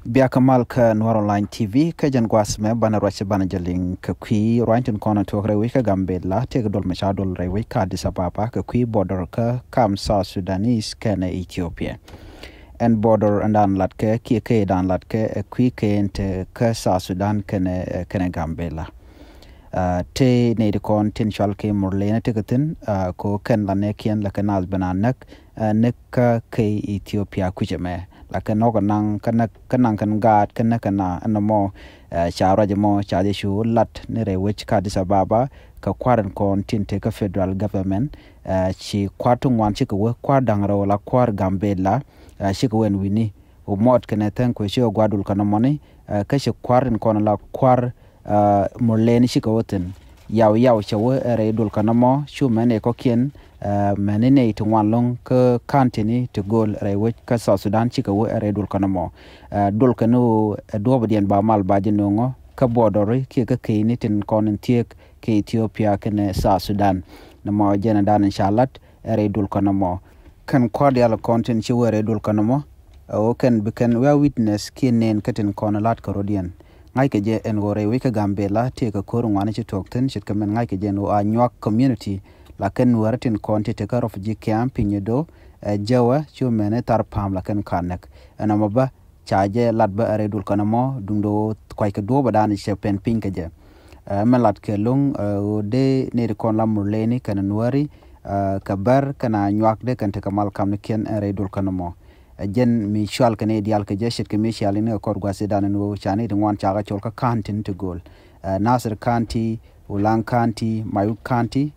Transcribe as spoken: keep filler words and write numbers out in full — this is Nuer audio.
Bia kä mal kä Nuɛr Online T V kä jɛn guas mɛ banɛ ruac banɛ jɛ liŋ kɛ kui̱ ruany tin kɔn tuɔk rɛy wec kä Gambela tëëk duɔl mɛ ca duɔl rɛy wec kä Addis Ababa kɛ kui̱ border kä kam South Sudanese kɛnɛ Ethiopia. Ɛn border ɛn dan lat kɛ kiɛ kɛ dan lat kɛ ɛ kui̱ kɛ ɛn te kä South Sudan kɛnɛ kɛnɛ Gambela. Te nɛy ti kɔn tin cual kɛ Murleni ti kɛ thi̱n ko kɛn la nɛ kiɛn la kɛ nath ben a näk näk kä kɛ Ethiopia kucɛ mɛ la kɛ nɔk naŋ kä naŋ kɛn gaat kä näk kɛ na ɛn mɔ. Ca ruac mɔ ca jɛ cu lat ni rɛy wec kä Addis Ababa kɛ kua̱r in kɔn tin te kä federal government. Ci kua̱r ti ŋuan cikɛ wä kua̱r da̱ŋ rɛw la kua̱r Gambela cikɛ wä ɛn wi̱ni. Wä mɔt kɛnɛ thäŋ kuɛ cikɛ gua̱r dul kɛn mɔni kä ci kua̱r in kɔn la kua̱r Murleni cikɛ wä thi̱n. Yaw yaw cɛ wä ɛ rɛy dul kɛn mɔ cu mɛn ɛ kɔkiɛn mɛn inɛ ti ŋuan loŋ kä kantini ti gol rɛy wec kä South Sudan cikɛ wä ɛ rɛy dul kɛn mɔ. Dul kɛn wä ɛ duɔpdiɛn ba mal ba jɛ noŋɔ kä bɔdɔri kiɛ kä keyni tin kɔn in thiek kɛ Ethiopia kɛnɛ South Sudan. Nɛ mɔ jɛn dan in ca lat ɛ rɛy dul kɛn mɔ. Kɛn kua̱r dial kɔn tin ci wä rɛy dul kɛn mɔ ɛ wä kɛn bi kɛn wia witness kiɛ nɛn kä tin kɔn lat kɛ rodiɛn. Ŋa̱ckɛ jɛ ɛn ɣöö rɛy wec kä Gambela tëëkɛ ko̱r ŋuani ci tuɔɔk thi̱n ce̱tkɛ mɛn ŋa̱ckɛ jɛ ɛn ɣöö a nyuak community la kɛn Nuäärä tin kɔn ti tekä refugee camp piny ɛ do̱ ɛ jɛwä cu mɛn ɛ thar pa̱a̱m la kɛn ka̱n näk. Ɛn ɔmɔ bä ca jɛ lat bä ɛ rɛy dul kɛn ɛmɔ duundɛ ɣöö kuackɛ duɔ̱ɔ̱p ɛ da̱a̱n cɛ pɛn piny kɛ jɛ. Ɛ mɛ lat kɛ lo̱ŋ ɛ ɣöö dee nɛy ti kɔn la Murleni kɛnɛ Nuääri kɛ bär kɛnɛ a nyuak dee kɛn tekɛ mal kamnikiɛn ɛ rɛy dul kɛn ɛmɔ. Ɛ jɛn mi cual kɛ ni dial kɛ jɛ ce̱tkɛ mi cial in kɛ kɔr gua̱th idan in ɣöö ca ni ti ŋuan cakɛ col kä ka̱n tin ti gööl. Ɛ Nasir County, Ulang County, Mayuk County,